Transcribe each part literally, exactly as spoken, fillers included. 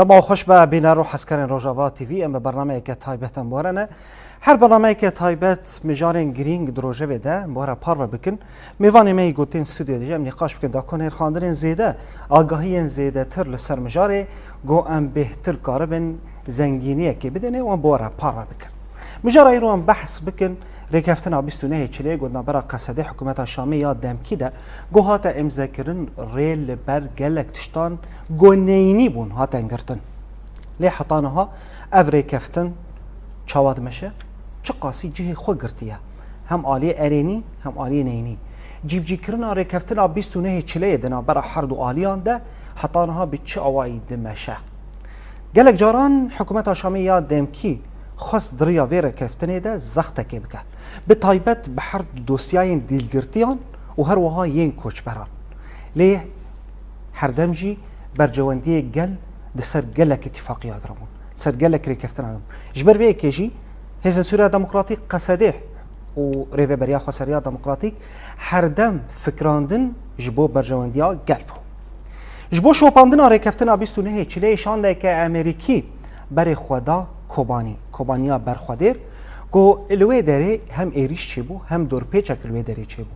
Dema xweş be bîner û hezkerên Rojava T V, em bi bernameyeke taybet em bi we re ne. Her bernameyeke taybet mijarên girîng di rojevê de em bi we re parve bikin. Mêvanê me yî gotên stûdyoyê dije em nîqaş bikin dakonên xandinên zêde, agahiyên zêdetir li ser mijarê, ku em bêhtir karibin zengîniyekê bidinê û em bi we re parve bikin. Mijara îro em behs bikin rêkeftina bîst û nehê Çileyê ku di navbera Qesedê hikûmeta Şamê ya demkî de ku hate îmzekirin, rê li ber gelek tiştan ku neyînî bûn hatin girtin. Lê heta niha ev rêkeftin çawa dimeşe? Çiqasî cihê xwe girtiye. Hem aliyê erênî, hem aliyê neyînî. Cîbicîkirina rêkeftina bîst û nehê Çileyê di navbera her du aliyan de heta niha bi çi awayî dimeşe? Gelek caran hikûmeta Şamê ya demkî xwest di riya vê rêkeftinê de zextekê bike. Bi taybet bi her du dosyayên dîlgirtiyan û her wiha yên koçberan. Lê herdem jî berjewendiyê gel di ser gelek îtîfaqiya de bûn, di ser gelek rêkeftina de bûn. Ji ber vê yekê jî Hêzên Sûriya Demokratîk, Qesedê û Rêveberiya Xweseriya Demokratîk herdem fikrandin ji bo berjewendiya gel bû. Ji bo şopandina rêkeftina bîst û nehê Çileyê şandeke Amerîkî berê xwe da Kobanî, Kobaniya Berxwedêr, ku li wê derê hem êrîş çêbû, hem dorpêçek li wê derê çêbû.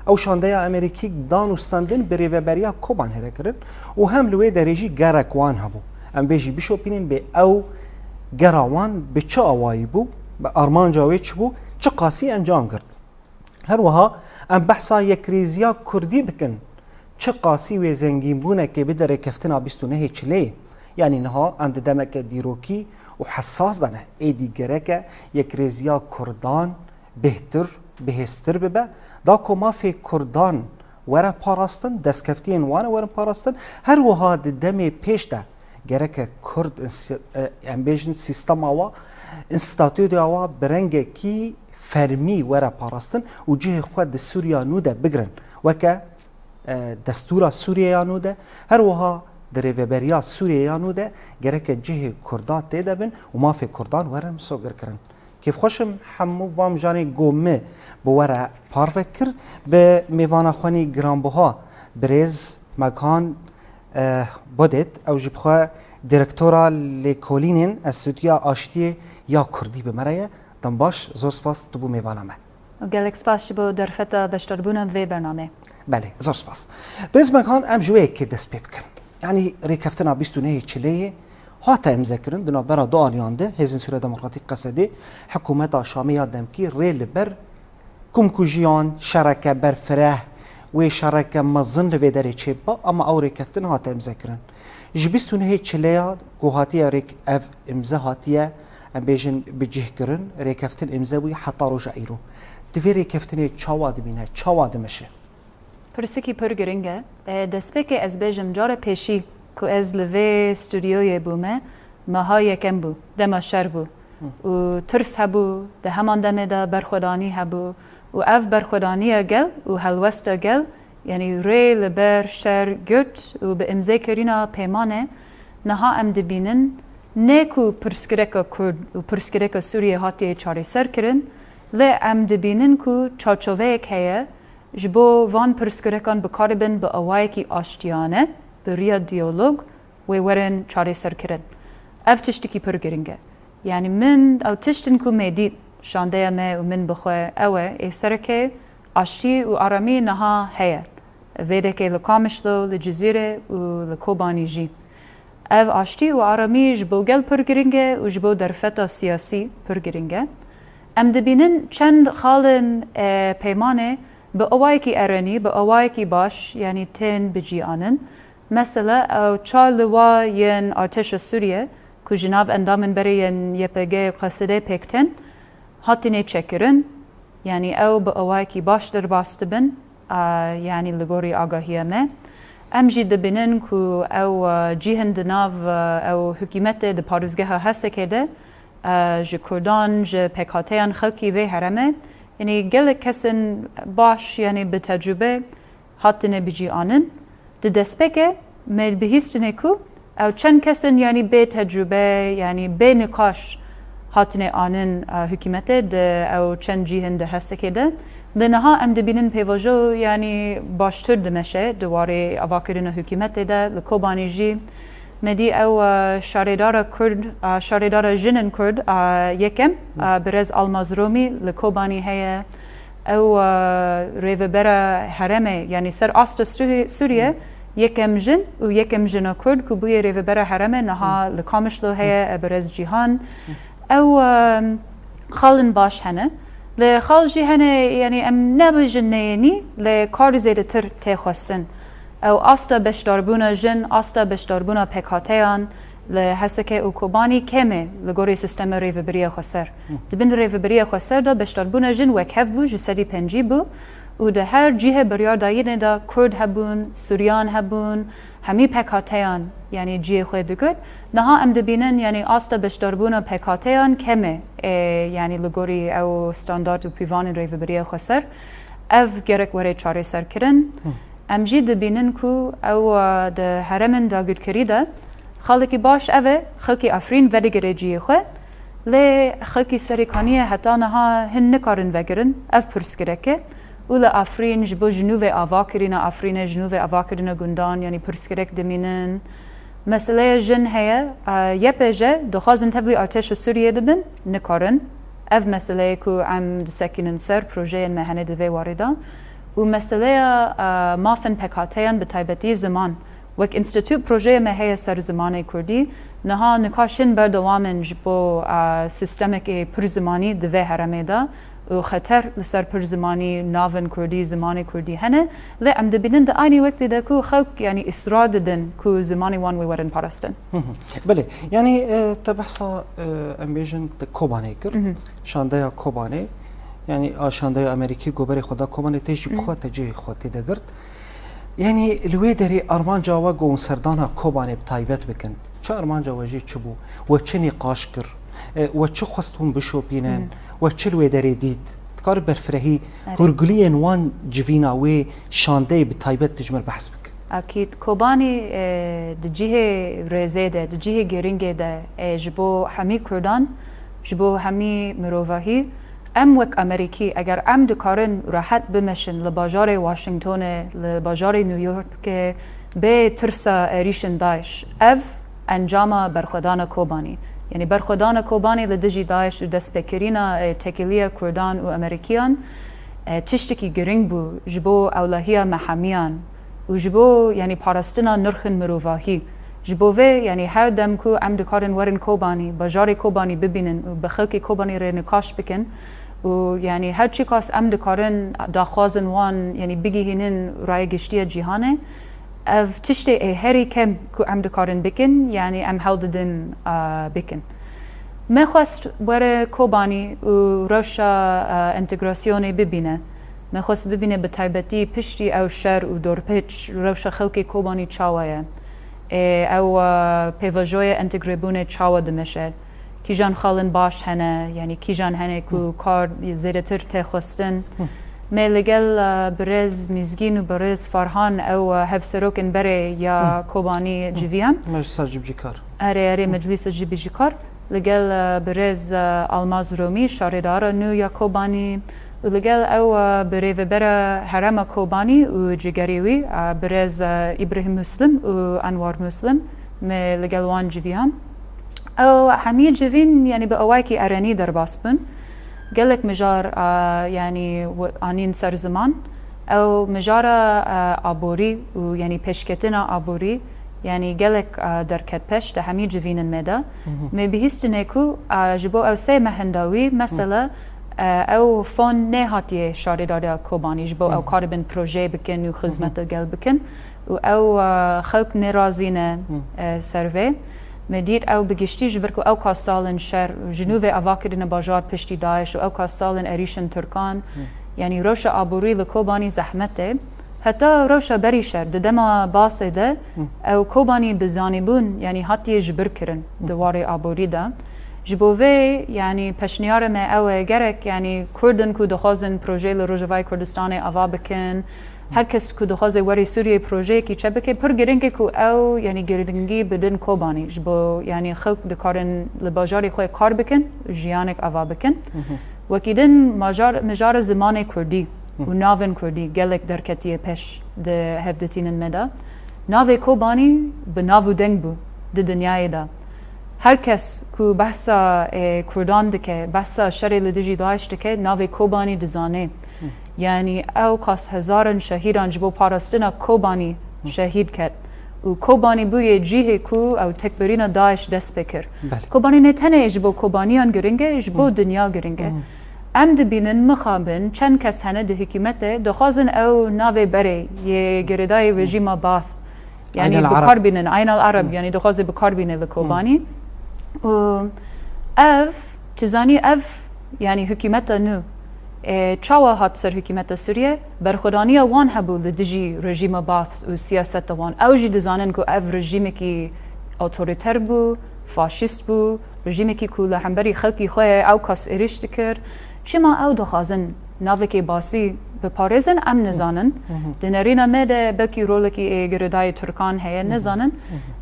Ew şandeya Amerîkî dan û stendin bi rêveberiya Kobanê re kirin û hem li wê derê jî gerek wan hebû. Em vê jî bişopînin bê ew gera wan bi çi awayî bû, bi armanca wê çi bû, çi qasî encam girt. Her wiha em behsa yekrêziya Kurdî bikin, çi qasî wê zengînbûnekê bide rêkeftina bîst û nehê Çileyê. Yanî niha em di demeke dîrokî û hesas de ne. Êdî gereke yekrêziya Kurdan bêhtir, bihêztir bibe, da ku mafê Kurdan were parastin, destkeftiyên wan ê werin parastin. Her wiha di demê pêş de gereke Kurd, ins-, e, em bêjin sîstema wa, statûya wa bi rengekî fermî were parastin û cihê xwe di Sûriya nû de bigrin. Weke, e, destûra Sûriyeya nû de, her wiha di rêveberiya Sûriyeya nû de gereke cihê Kurda tê de bin û mafê Kurdan were misogirkirin. Kêfxweş im hemû van mijarên ku min bi we re parve kir, bi mêvana xwe nî giranbiha birêz Meghan, eh, Bodet, ew jî bi xwe direktora lêkolînên Enstîtuya Aştiyê ya Kurdî bi me re ye. Dem baş, zor spas tu bû mêvana me. Gelek spas ji bo derfeta beşdarbûna vê bernameyê. Belê, zor spas. Birêz Meghan, em ji wê yekê dest pê bikin. Yanî rêkeftina bîst û nehê Çileyê hate îmzekirin di navbera du aliyan de, Hêzên Sûriya Demokratîk, Qesedê, hikûmeta Şamê ya demkî rê li ber komkujiyan, şereke berfireh, wê şereke mezin li vê derê çêbiba, ama ew rêkeftin hate îmzekirin. Ji bîst û nehê Çileya ku hatiye rêk ev îmze hatiye, em bêjin, bi cih kirin, rêkeftin îmze bûye heta roja îro. Tu vê rêkeftinê çawa dibîne, çawa dimeşe? Pirsikî pir giring e. E, destpêkê ez bêjim, cara pêşî ku ez li vê stûdyoyê bûme, meha yekem bû, dema şer bû. Û tirs hebû, di heman demê de berxwedanî hebû. Û ev berxwedaniya gel û helwesta gel, yanî rê li ber şer girt û bi îmzekirina peymanê, niha em dibînin, ne ku pirsgirêka Kurd û pirsgirêka Sûriyê hatiye çareser kirin, lê em dibînin ku çarçoveyek heye, ji bo van pirsgirêkan bikaribin bi awayekî aştiyane, bi riya diyalog wê werin çareserkirin. Ev tiştekî pir giring e. Yanî min ew tiştin ku me dît, şandeya me û min bi xwe ew e, ê sereke aştî û aramî niha heye. Vê dekê li Qamişlo, li Cizîrê û li Kobanî jî. Ev aştî û aramî ji bo gel pir giring e û ji bo derfeta siyasî pir giring e. Em dibînin çend xalên, e, peymanê bi awayekî erenî, bi awayekî baş, yanî tên bi cî anin. Mesela, ew çar liwa yên artêşa Sûriye ku ji nav endamên berê yên Y P G Qesedê pêk tên, hatine çêkirin. Yanî ew bi awayekî baş derbas dibin, a, yanî li gorî agahiya me. Em jî dibînin ku ew, e, cihên di nav, e, ew hikûmetê di parêzgeha Hesekê de, e, ji Kurdan, ji pêkhateyan xelkî vê herêmê, yanî gelek kesên baş, yanî bi tecrûbe hatine bi cî anin. Di destpêkê me bihîstinê ku ew çend kes in, yanî bê tecrûbe, yanî bê nîqaş hatine anin, e, hikûmetê di ew çend cîhên di Hesekê de. Lê niha em dibînin pêvajo, yanî baştir dimeşe di warê avakirina hikûmetê de, li Kobanî jî. Me dî ew, e, şarêdara Kurd, e, şarêdara jinên Kurd, e, yekem, e, birêz Almaz Romî li Kobanî heye. Ew, e, rêvebera herêmê, yanî ser asta Sûrî-, Sûriye, yekem jin û yekem jina Kurd ku bûye rêvebera herêmê, niha li Kamişlo heye, e, birêz Cîhan. Ew, e, xalên baş hene. Lê xal jî hene, yanî em nebêjin neyênî, lê kar zêdetir tê xwestin. Ew asta beşdarbûna jin, asta beşdarbûna pêkhateyan li H S K û Kobanî kêm e li gorî sîstema rêvebiriya xweser. Di bin rêvebiriya xweser de beşdarbûna jin wek hev bû, ji sedî pêncî bû û di her cihê biryardayînê de Kurd hebûn, Suryan hebûn, hemî pêkhateyan, yanî cihê xwe digirt. Niha em dibînin, yanî asta beşdarbûna pêkhateyan kêm e, ê, yanî li gorî ew standart û pîvanên rêvebiriya xweser. Ev gerek were çareserkirin. Em jî dibînin ku ew, e, di herêmên dagirkerî de xalekî baş ev e, xelkê Efrîn vedigire cihê xwe, lê xelkê Serêkaniyê heta niha hin nikarin vegirin, ev pirsgirêk e. Û li Efrîn ji bo ji nû vê avakirina Efrînê, ji nû vê avakirina gundan, yanî pirsgirêk dimînin. Meseleya jin heye, e, Y P J dixwazin tevlî artêşa Sûriyê dibin, nikarin. Ev meseleyê ku em disekînin ser projeyên me hene di vê warê de. Û meseleya, e, mafên pêkhateyan bi taybetî ziman. Wek înstîtût projeyê me heye ser zimanê kurdî. Niha nikaş hin berdewam in ji bo, e, sîstemekê pirzimanî di vê herêmê de. Û xeter li ser pirzimanî, navên kurdî, zimanê kurdî hene. Lê em dibînin di aynî wextê de ku xelk, yanî, îsrar didin ku zimanê wan wê werin parastin. Hı hı. Belê, yanî, e, te behsa, e, em bêjin te Kobanê kir, Hı hı. şandeya Kobanê, yanî a şandeya Amerîkî goberê xwe da Kobanê tê jî bi Hı hı. xwe te cihê xwe tê de girt. Yanî li wê derê armanca we ku serdana Kobanê bi taybet bikin, çi armanca we jî çi bû? We çi nîqaş kir? E, we çi xwest hûn bişopînin? Hmm. We çi li wê derê dît? Dikare berfirehî Erê. hûrguliyên wan civîna wê şandeyê bi taybet dijmir behs bike? Akîd, Kobanî, e, di cihê rêzê de, di cihê giringê de, e, ji bo hemî Kurdan, ji bo hemî mirovahî, em wek Amerîkî, eger em dikarin rehet bimeşin li bajarê Washingtonê, li bajarê New Yorkê, bê tirsa êrîşên DAIŞ, ev encama berxwedana Kobanî. Yanî berxwedana Kobanî li dijî DAIŞ û destpêkirina, e, têkiliya Kurdan û Amerîkiyan, e, tiştekî giring bû ji bo ewlehiya me hemiyan û ji bo, yanî, parastina nirxên mirovahî. Ji bo vê, yanî, her dem ku em dikarin werin Kobanî, bajarê Kobanî bibînin û bi xelkê Kobanî rê nîqaş bikin û, yanî, her çiqas em dikarin daxwazên wan, yanî, bigihînin raya giştî ya cîhanê, ev tiştê ê herî kêm ku em dikarin bikin, yanî, em hewl didin, a, bikin. Me xwest were Kobanî û rewşa, e, entegrasyonê bibîne. Me xwest bibîne bi taybetî piştî ew şer û dorpêç rewşa xelkê Kobanî çawa ye. Ê, ew, e, pêvajoya entegrebûnê çawa dimeşe. Kîjan xalên baş hene, yanî kîjan hene ku Hı. kar zêdetir tê xwestin. Hı. Me li gel, e, birêz Mîzgîn û birêz Farhan ew, e, hevserokên berê ya Hı. Kobanî Hı. civiyan. Meclisa Cibcîkar. Erê, erê, Hı. Meclisa Cibcîkar. Li gel, e, birêz, e, Almaz Romî, şarêdara nû ya Kobanî û li gel ew, e, bi rêvebera Herêma Kobanî û cigerê wî, e, birêz, e, Îbrahîm Muslim û Enwar Muslim, me li gel wan civiyan. Ew hemî civîn, yanî bi awayekî erenî derbas bûn. Gelek mijar, e, yanî w-, anîn ser ziman. Ew mijara, e, aborî û, yanî, pêşketina aborî, yanî, gelek, e, derket pêş di hemî civînên me de. Hı hı. Me bihîstine ku, e, ji bo ew sê meh hinda wî, Hı. mesela, e, ew fon nehatiye şarêdariya Kobanî, ji bo Hı ew hı. karibin projeyê bikin û Hı hı. xizmeta gel bikin. Û ew, e, xelk nêrazî ne, Hı. e, ser vê. Me dît ew bi giştî ji ber ku ew ka salên şer û ji nû vê ava kirine bajar piştî DAIŞ û ew ka salên êrîşên Tirkan, Hı. yanî rewşa aborî li Kobanî zehmet e. Heta rewşa berî şer, di dema Basê de, Hı. ew Kobanî bi zanîbûn, yanî hatiye ji bir kirin di Hı. warê aborî de. Ji bo vê, yanî pêşniyara me ew e, gerek, yanî Kurd in ku dixwazin projeyê li Rojavayê Kurdistanê ava bikin, her kes ku dixwaze werî Sûriyeyê projeyekî çêbike, pir giring e ku ew, yanî, giringî bidin Kobanî. Ji bo, yanî, xelk dikarin li bajarê xwe kar bikin, jiyanek ava bikin. Hı hı. Wekî din majar-, mijara zimanê kurdî Hı. û navên kurdî gelek derketiye pêş di hevdîtinên me de. Navê Kobanî bi nav û deng bû. di dinyayê de. Her kes ku behsa, e, Kurdan dike, behsa şerê li dijî DAIŞ dike, navê Kobanî dizane. Yanî ew qas hezaran şehîdan ji bo parastina Kobanî şehîd ket. Û Kobanî bûye cihê ku ew tekbirîna DAIŞ dest pê kir. Belê. Kobanî ne tenê ji bo Kobaniyan giring e, ji bo dinya giring e. Em dibînin mixabin çend kes hene di hikûmetê dixwazin ew navê berê yê girêdayî rejîma Baath. Yanî Ayn al-Arab. Bi kar bînin, Ayn al-Arab, yanî dixwaze bi kar bîne li Kobanî. Û ev, tu zanî ev, yanî hikûmeta nû, e, çawa hat ser hikûmeta Sûriye? Berxwedaniya wan hebû li dijî rejîma Baath û siyaseta wan. Ew jî dizanin ku ev rejîmekî otorîter bû, faşîst bû, rejîmekî ku li hemberî xelkî xwe ew kas êrîş dikir. Çima ew dixwazin navekê Basî biparêzin, em nizanin. Di nerîna me de belkî rolekî ê girêdayî Tirkan heye, nizanin.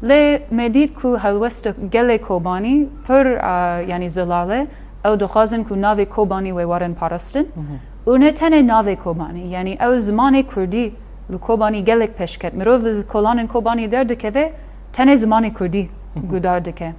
Lê me dît ku helwesta gelê Kobanî pir, a, yanî zelal e. Ew dixwazin ku navê Kobanî wê werin parastin. Û ne tenê navê Kobanî, yanî ew zimanê kurdî li Kobanî gelek pêş ket. Mirov li kolanên Kobanî derdikeve, tenê zimanê kurdî guhdar dike.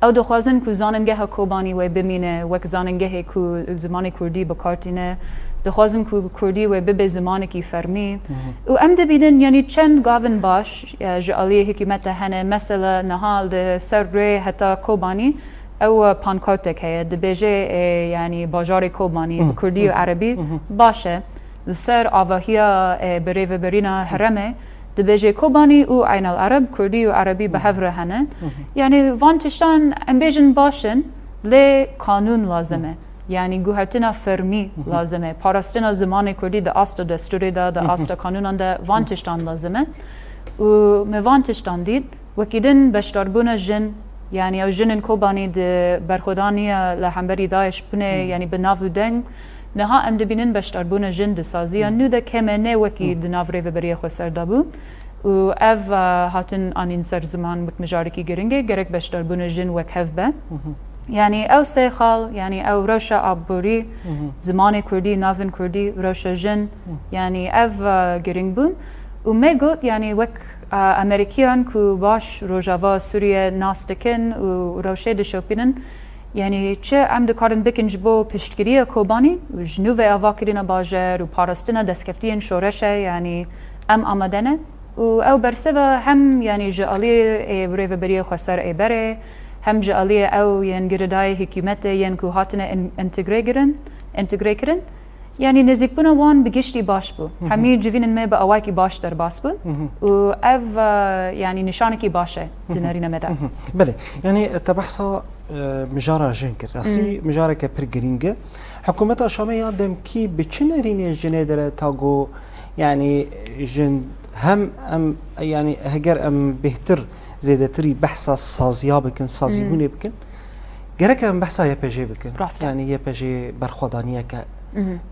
Ew dixwazin ku zanîngeha Kobanî wê bimîne wek zanîngehê ku zimanê kurdî bi kar tîne. Dixwazin ku kurdî wê bibe zimanekî fermî. Û em dibînin, yanî çend gavin baş, e, ji aliyê hikûmete hene. Mesela niha li ser rê heta Kobanî ew pankartek heye. Dibêje, e, yanî bajarê Kobanî bi kurdî û erebî baş e. Li ser avahiya, e, birêveberîna herêmê dibêje Kobanî û Eyn al-Ereb, kurdî û erebî bi hev re hene. Yanî van tiştan em bêjin baş in, lê kanûn lazim e. Yanî guhertina fermî lazim e. Parastina zimanê kurdî di asta destûrê de, di asta kanûnan de van tiştan lazim e. Û me van tiştan dît. Wekî din beşdarbûna jin, yanî ew jinên Kobanî di berxwedaniya li hemberî DAIŞ bûne, yanî bi nav û deng. Niha em dibînin beşdarbûna jin di saziya nû de kêm e, ne wekî di nav Rêveberiya Xweser de bû. Û ev, e, hatin anîn ser ziman wek mijarekî giring e, gerek beşdarbûna jin wek hev be. Yanî ew sê xal, yanî ew rewşa aborî, zimanê kurdî, navên kurdî, rewşa jin, yanî ev, e, giring bûn. Û me got, yanî wek, e, Amerîkiyan ku baş Rojava Sûriye nas dikin û rewşê dişopînin, yanî çi em dikarin bikin ji bo piştgiriya Kobanî û ji nû ve avakirina bajar û parastina destkeftiyên şoreşê, yanî em amade ne. Û ew bersiva hem, yanî ji aliyê, e, Rêveberiya Xweser ê berê, hem ji aliyê ew yên girêdayî hikûmetê yên ku hatine en-, entegre kirin, entegre kirin. Yanî nêzîkbûna wan bi giştî baş bû. Hemî civînên me bi awayekî baş derbas bûn. Û ev, e, yanî nîşanekî baş e di nerîna me de. Belê. Yanî te behsa, e, mijara jin kir. Rastî mijareke pir girîng e. Hikûmeta Şamê ya demkî bi çi nerînê jinê dere ta ku, yanî jin hem em, yanî heger em bêhtir, zêdetirî behsa saziya bikin, sazîbûnê bikin, gerek em behsa Y P G bikin. Rast e. Yanî Y P G berxwedaniyeke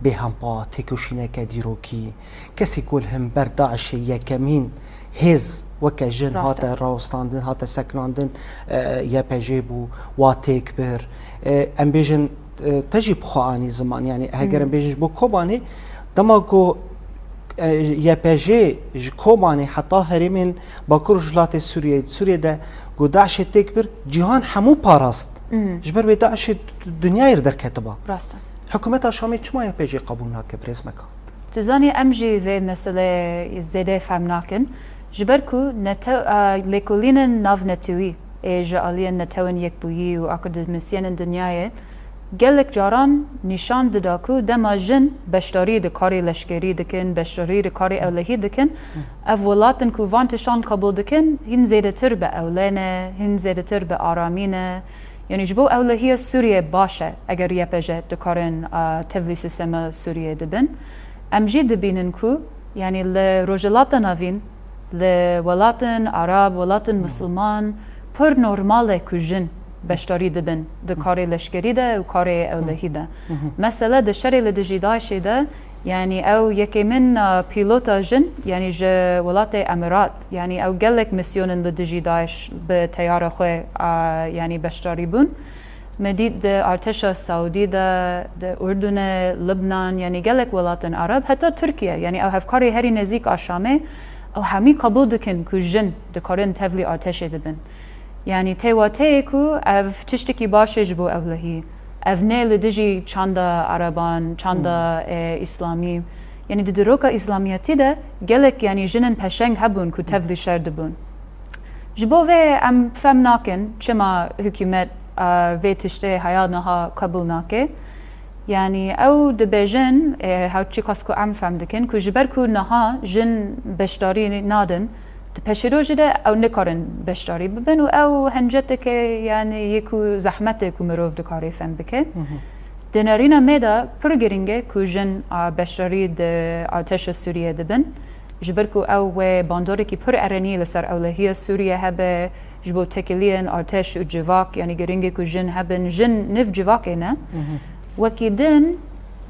bêhempa, têkoşîneke dîrokî, kesê ku li hember DAIŞê yekemîn hêz weke jin hate rawestandin, hate sekinandin, e, Y P G bû, wa têk bir. E, em bêjin, e, te jî bi xwe anî ziman. Yanî heger em bêjin ji bo Kobanê, dema ku, e, Y P G ji Kobanê heta herêmên Bakur Rojhilatê Sûriyeyê, Sûriyê de ku DAIŞê têk bir, cîhan hemû parast. Ji ber wê DAIŞê dinyayê li derketiba. Rast e. Hikûmeta Şamê çima Y P G qebûl nake, birêz me ka? Tu zanî, em jî vê meseleyê zêde fehm nakin. Ji ber ku nete-, e, lêkolînên navnetewî ê ji aliyên Netewên Yekbûyî û akademîsyenên dinyayê gelek caran nîşan dida ku dema jin beşdarî di karê leşkerî dikin, beşdarî di karê ewlehî dikin, ev welatin ku van tiştan qebûl dikin, hîn zêdetir bi ewle ne, hîn zêdetir bi aramî ne. Yanî ji bo ewlehiya Sûriyê baş e eger Y P G dikarin, a, tevlî sîstema Sûriyê dibin. Em jî dibînin ku, yanî li Rojhilata Navîn, li welatên Arab, welatên Misilman, pir normal e ku jin beşdarî dibin di karê leşkerî de û karê ewlehî de. Mesela di şerê li dijî DAIŞê de, yanî ew yekêmin, e, pîlota jin, yanî ji welatê Emirat, yanî ew gelek mîsyonin li dijî DAIŞ bi teyara xwe, e, yanî beşdarî bûn. Me dît di artêşa Saûdî de, di Urdunê, Libnan, yanî gelek welatên Arab, heta Tirkiye, yanî ew hevkarê herî nêzîk a Şamê, ew hemî qebûl dikin ku jin dikarin tevlî artêşê dibin. Yanî tê wateyê ku ev tiştekî baş e ji bo ewlehî. Ev ne li dijî çanda Ereban, çanda, e, Îslamî. Yanî di diroka Îslamiyetî de gelek, yanî, jinên peşeng hebûn ku tevlî şer dibûn. Ji bo vê em fem nakin çima hikûmet, e, vê tiştê heya niha qebûl nake. Yanî ew dibêjin, e, her çiqas ku em fem dikin, ku ji ber ku niha jin beşdarî nadin, di pêşerojê de ew nikarin beşdarî bibin û ew henceteke, yanî, yê ku zehmet e ku mirov dikarê fem bike. Di nerîna me de pir giring e ku jin, a, beşdarî di artêşa Sûriyê dibin. Ji ber ku ew wê bandorekî pir erênî li ser ewlehiya Sûriyê hebe, ji bo têkiliyên artêş û civak, yanî giring e ku jin hebin, jin nîv civakê ne. Wekî din,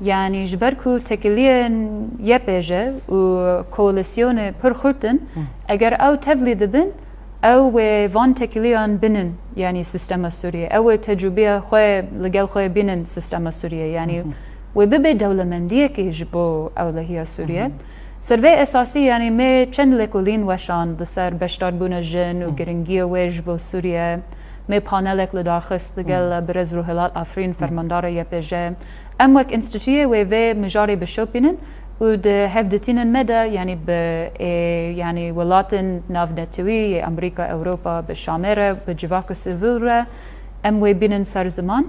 yanî ji ber ku têkiliyên Y P J û koalîsyonê pir xurt in, eger ew tevlî dibin, ew wê van têkiliyan binin, yanî sîstema Sûriyê. Ew wê tecrûbeya xwe li gel xwe bînin sîstema Sûriyê. Yanî wê bibe dewlemendiyekê ji bo ewlehiya Sûriyê. Ser vê esasî, yanî me çend lêkolîn weşand li ser beşdarbûna jin û giringiya wê ji bo Sûriye. Me panelek li dar xist li gel birêz Ruhilat Afrîn, fermandara Y P J. Em wek înstîtûyê wê vê mijarê bişopînin û di hevdîtinên me de, yanî bi, ê, yanî welatên navnetewî yê Amerîka, Ewropa, bi Şamê re, bi civaka sivîl re, em wê bînin ser ziman.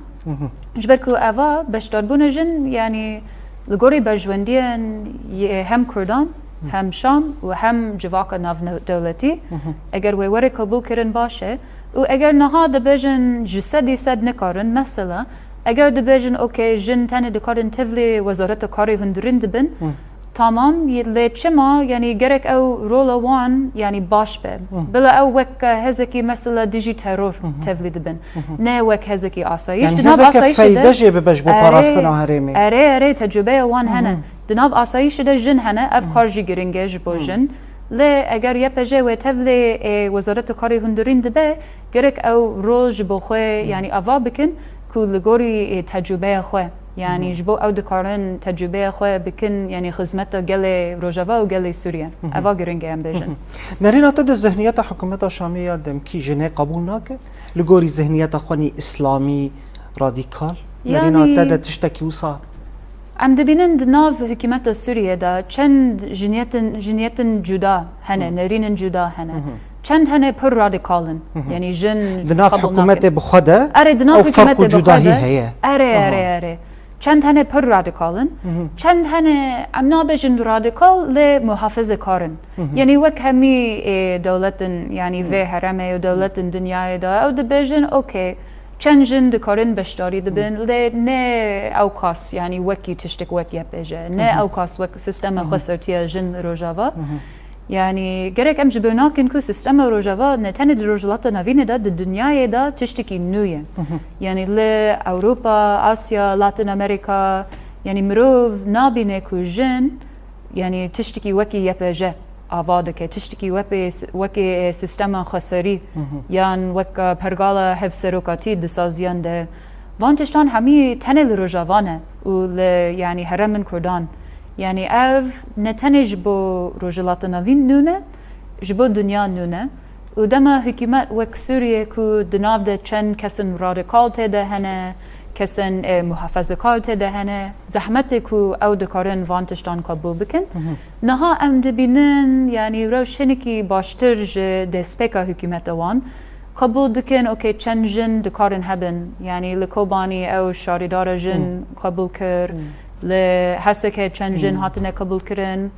Ji ber ku eva beşdarbûna jin, yanî li gorî berjwendiyên yê hem Kurdan, hem Şam û hem civaka navdewletî, eger wê were qebûlkirin baş e. Û eger niha dibêjin ji sedî sed nikarin, mesela, eger dibêjin, okey, jin tenê dikarin tevlî Wezareta Karê Hundirîn dibin, tamam, lê çima, yanî gerek ew rola wan, yanî baş be. Bila ew wek hêzekî, mesela, dijî teror tevlî dibin. Ne wek hêzekî asayîş. Yanî di nav hêzeke asayîşê de feyde jê bibe ji bo Erê, parastina herêmê. Erê, erê, tecrûbeya wan hene. Di nav asayîşê de jin hene, ev kar jî giring e ji bo jin. Lê eger Y P J wê tevlî, ê, Wezareta Karê Hundirîn dibe, gerek ew rol ji bo xwe, yanî ava bikin ku li gorî, ê, tecrûbeya xwe, yanî ji bo ew dikarin tecrûbeya xwe bikin, yanî xizmeta gelê Rojava û gelê Sûriye. Eva giring e em bêjin. Nerîna te di zihniyeta hikûmeta Şamê ya demkî jinê qebûl nake? Li gorî zihniyeta xwe nî îslamî, radîkal? Nerîna te de tiştekî wisa? Em dibînin di nav hikûmeta Sûriyê de çend jiniyetên, jiniyetên cuda hene, nerînên cuda hene. Çend hene pir radîkal in. Yanî jin di nav hikûmetê bi xwe de, erê, di nav hikûmetê bi xwe de heye. Erê, erê, erê. Çend hene pir radîkal in. Çend hene, em nabêjin radîkal, lê muhafezekar in. Yanî wek hemî, ê, dewletin, yanî vê herêmê û dewletin dinyayê de, ew dibêjin, okey, çend jin dikarin beşdarî dibin, lê ne ew kas, yanî wekî tiştik wek Y P J, ne ew kas wek sîstema xwesertiya jin Rojava. Yanî gerek em ji bîr nakin ku sîstema Rojava ne tenê di Rojhilata Navînê de, di dinyayê de tiştekî nû ye. Yanî li Ewropa, Asya, Latin Amerika, yanî mirov nabîne ku jin, yanî tiştekî wekî Y P J ava dike, tiştekî wepê-, wekî, e, sîstema xweserî yan wek, e, pergala hevserokatî di saziyan de. Van tiştan hemî tenê li Rojava ne û li, yanî herêmên Kurdan. Yanî ev ne tenê ji bo Rojhilata Navîn nû ne, ji bo dinya nû ne. Û dema hikûmet wek Sûriyê ku di nav de çend kesên radîkal tê de hene, kesên, e, muhafezekar tê de hene, zehmet e ku ew dikarin van tiştan qebûl bikin. Niha em dibînin, yanî rewş hinekî baştir ji destpêka hikûmeta wan. Qebûl dikin, okey, çend jin dikarin hebin. Yanî li Kobanî ew şarîdara jin qebûl kir, li Hesekê çend jin hatine qebûlkirin.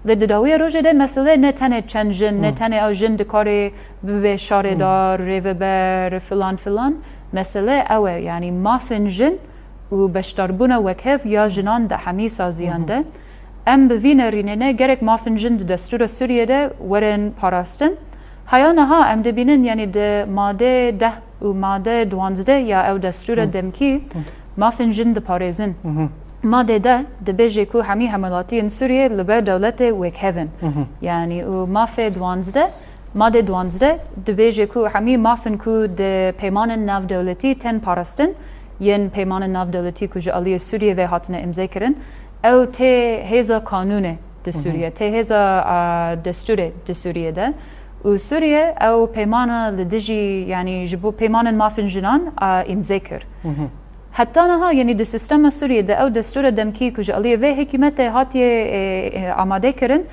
Lê di dawiya rojê de mesele ne tenê çend jin, ne tenê ew jin dikarê bibe şarêdar, rêveber, filan filan. Mesele ew e, yanî mafên jin û beşdarbûna wekhev ya jinan di hemî saziyan de. Em bi vî nerînê ne gerek mafên jin di destûra Sûriyê de werin parastin. Heya niha em dibînin, yanî di madê deh û madê duwazdeh ya ew destûra demkî mafên jin diparêzin. Madê deh dibêje ku hemî hemwelatiyên Sûriyê li ber dewletê wekhev in. Yanî û mafê duwazdeh, madê duwazdeh dibêje ku hemî mafên ku di peymanên navdewletî tên parastin, yên peymanên navdewletî ku ji aliyê Sûriyê ve hatine îmzekirin, ew tê hêza kanûnê di Sûriyê, tê hêza, a, destûrê di Sûriyê de. Û Sûriye ew peymana li dijî, yanî ji bo peymanên mafên jinan, a, îmze kir. Heta niha, yanî di sîstema Sûriyê de ew destûra demkî ku ji aliyê vê hikûmetê hatiye, e, e, amade kirin,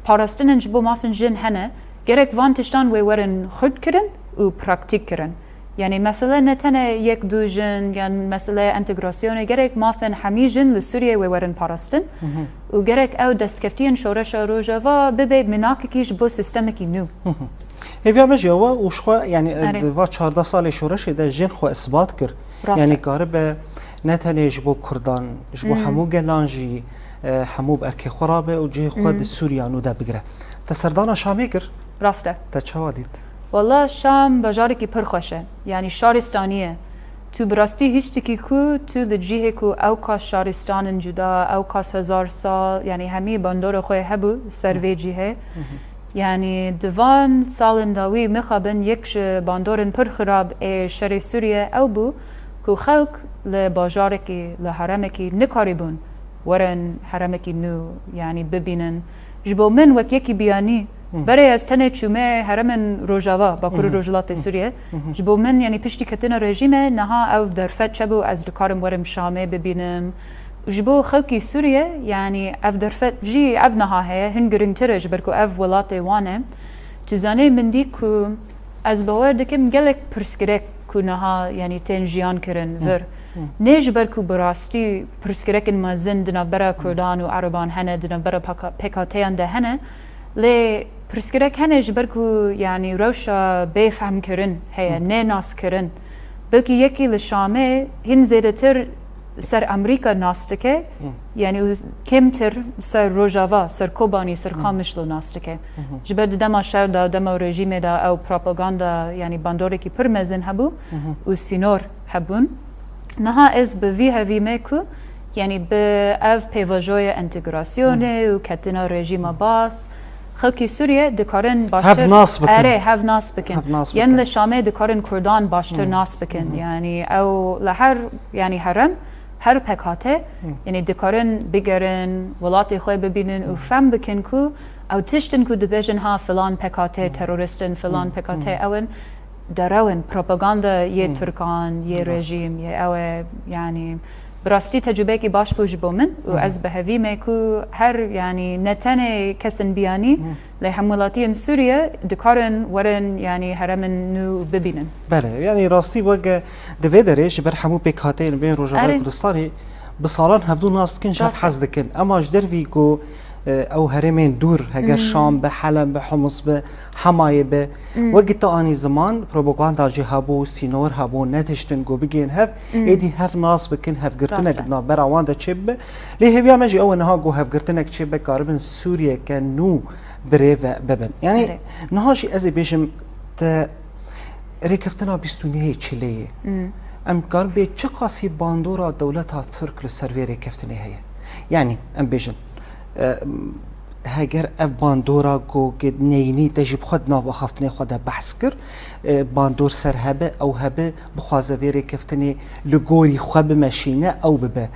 parastinên ji bo mafên jin hene. Gerek van tiştan wê werin xurt kirin û praktîk kirin. Yanî mesele ne tenê yek du jin yan meseleya entegrasyonê, gerek mafên hemî jin li Sûriyê wê werin parastin û gerek ew destkeftiyên şoreşa Rojava bibe minakekî ji bo sîstemekî nû. Hêviya me jî ew e û ji xwe, yanî, Erê. di va çardeh salê şoreşê de jin xwe isbat kir. Rast e. Yanî karibe ne tenê ji bo Kurdan, ji bo hemû gelan jî, e, hemû bi erkê xwe rabe û cihê xwe di Sûriya nû de bigire. Te serdana Şamê kir? Rast e. Te çawa dît? Walla Şam bajarekî pir xweş e. Yanî şaristanî ye. Tu bi rastî hiştikî ku tu li cihê ku ew kas şaristan in cuda, ew kas hezar sal, yanî hemî bandora xwe hebû ser vê cihê. Yanî di van salên dawî mixabin yek ji bandorên pir xirab ê şerê Sûriye ew bû ku xelk li bajarekî, li heremekî nikarîbûn werin heremekî nû, yanî bibînin. Ji bo min wek yekî biyanî, berê ez tenê çûme heremên Rojava, Bakurê Rojhilatê Sûriye. Ji bo min, yanî piştî ketina rejîmê, niha ev derfet çebû ez dikarim werim Şamê bibînim. Û ji bo xelkî Sûriye, yanî ev derfet jî ev niha heye, hin girîngtir e, ji ber ku ev welatê wan e. Tu zanî min dî ku ez bawer dikim gelek pirsgirêk ku niha, yanî tên jiyan kirin vir. Nê ji ber ku bi rastî pirsgirêkên mezin di navbera Kurdan û Ereban hene, di navbera P K T yan de hene. Lê pirsgirêk hene ji ber ku, yanî, rewşa bêfehmkirin heye, nênaskirin. Belkî yekî li Şamê hin zêdetir ser Amerîka nas dike, yanî û kêmtir ser Rojava, ser Kobanî, ser Qamişlo nas dike. Ji ber di dema şer de, dema rejîmê de ew propaganda, yanî bandorekî pir mezin hebû û sînor hebûn. Niha ez bi vî hevî me ku, yanî bi ev pêvajoya entegrasyonê û ketina rejîma Baas, xelkî Sûriye dikarin baştir Hev nas bikin. Erê, hev nas bikin. Hev nas Yan bikin. li Şamê dikarin Kurdan baştir nas bikin. Yanî ew li her, yanî herem, her P K T, yanî dikarin bigerin, welatê xwe bibînin û fem bikin ku ew tiştin ku dibêjin ha filan P K T terorist in, filan P K T ew in, derew in, propaganda yê Tirkan, yê rejîm, yê ew e, yanî bi rastî tecrûbeyekî baş bû ji bo min û ez bi hevî me ku her, yanî ne tenê kesên biyanî, lê hemwelatiyên Sûriye dikarin werin, yanî heremên nû bibînin. Belê, yanî rastî weke di vê derê ji ber hemû pêkhateyên bên Rojavayê Erê. Kurdistanê bi salan hevdû nas dikin, ji hev Rast e. hez dikin. Ema ji dervî ku, e, ew herêmên dûr, heger Şam be, Heleb be, Humus be, Hemayê be, wekî te anî ziman, propaganda jî hebû, sînor hebû, netiştin ku bigihên hev, êdî hev nas bikin, hevgirtinek Rast e. di navbera wan de çêbibe. Lê hêviya me jî ew e niha ku hevgirtinek çêbe, karibin Sûriyeke nû birêve bibin. Yanî Erê. niha jî ez ê bêjim te rêkeftina bîst û nehê Çileyê. Em karin bê çiqasî bandora dewleta Tirk li ser vê rêkeftinê heye? Yanî em bêjin, e, heger ev bandora ku neyînî te jî bi xwe di nav axaftinê xwe de behs kir, e, bandor ser hebe, ew hebe, bixwaze vê rêkeftinê li gorî xwe bimeşîne, ew bibe.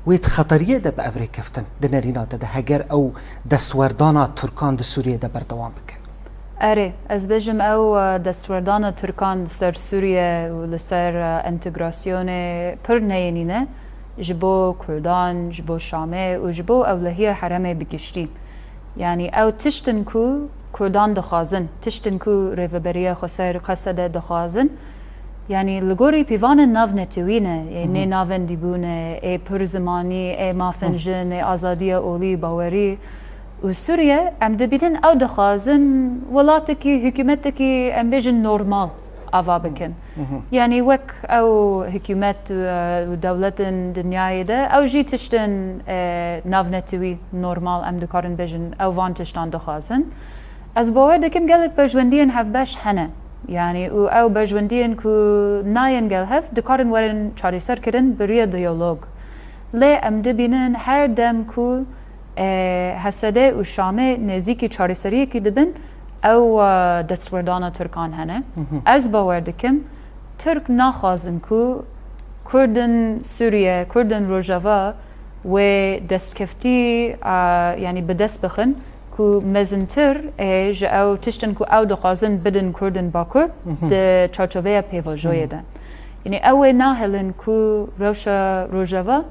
Wê di xeteriyê de bi ev rêkeftin di nerîna te de, heger ew destwerdana Tirkan di Sûriyê de berdewam bike? Erê, ez bêjim ew, e, destwerdana Tirkan li ser Sûriye û li ser, e, entegrasyonê pir neyênî ne ji bo Kurdan, ji bo Şamê û ji bo ewlehiya herêmê bi giştî. Yanî ew tiştin ku Kurdan dixwazin, tiştin ku Rêveberiya Xweser Qesede dixwazin, yanî li gorî pîvanên navnetewî ne, ê nênavendîbûn e, ê pir zimanî, ê mafên jin, ê azadiya olî, bawerî û Sûriye, em dibînin ew dixwazin welatekî, hikûmetekî, em bêjin normal ava bikin. Yanî wek ew hikûmet, e, û dewletên dinyayê de, ew jî tiştên, e, navnetewî normal, em dikarin bêjin, ew van tiştan dixwazin. Ez bawer dikim gelek berjwendiyên hevbeş hene. Yanî û ew berjwendiyên ku nayên gel hev, dikarin werin çareser kirin bi rêya diyalog. Lê em dibînin her dem ku, e, H S D û Şamê nêzîkî çareseriyekî dibin, ew, e, destwerdana Tirkan hene. Ez bawer dikim, Tirk naxwazin ku Kurdin Sûriye, Kurdin Rojava wê destkeftî, e, yanî bi dest bixin, ku mezintir ê ji ew tiştin ku ew dixwazin bidin Kurdên Bakur di çarçoveya pêvajoyê de. Yanî ew ê nahêlin ku rewşa Rojava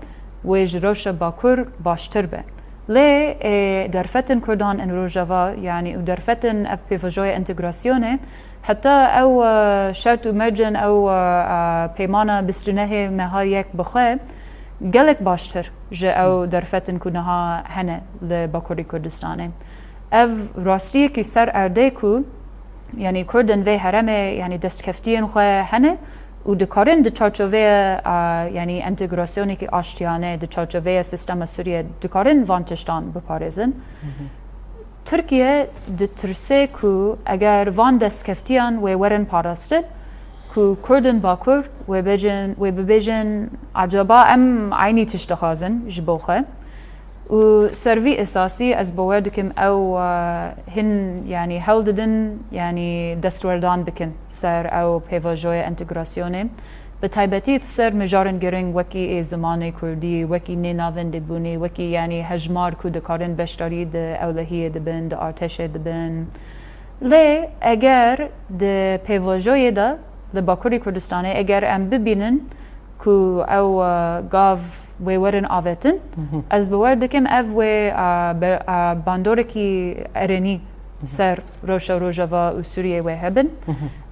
wê ji rewşa Bakur baştir be. Lê ê derfetin Kurdan in Rojava, yanî û derfetin ev pêvajoya entegrasyonê, heta ew, e, şert û mercên ew, e, e, peymana bîst û nehê meha yek bi xwe gelek baştir ji ew derfetin ku niha hene li Bakurê Kurdistanê. Ev rastiyekî ser erdê ku, yanî Kurdên vê herêmê, yanî destkeftiyên xwe hene û dikarin di çarçoveya, a, yanî entegrasyonekî aştiyane, di çarçoveya sîstema Sûriyê dikarin van tiştan biparêzin. Tirkiye ditirse ku eger van destkeftiyan wê werin parastin, ku Kurdên Bakur wê bêjin, wê bibêjin, acaba em eynî tişt dixwazin ji bo xwe? Û ser vî esasî ez bawer dikim ew, e, hin, yanî hewl didin, yanî destwerdan bikin ser ew pêvajoya entegrasyonê. Bi taybetî ser mijarên giring wekî ê zimanê kurdî, wekî nênavendebûnê, wekî, yanî hejmar ku dikarin beşdarî di ewlehiyê dibin, di artêşê dibin. Lê eger di pêvajoyê de li Bakurê Kurdistanê eger em bibînin ku ew, e, gav wê werin avêtin, ez bawer dikim ev wê, e, be-, e, bandorekî erênî ser rewşa Rojava û Sûriyê wê hebin.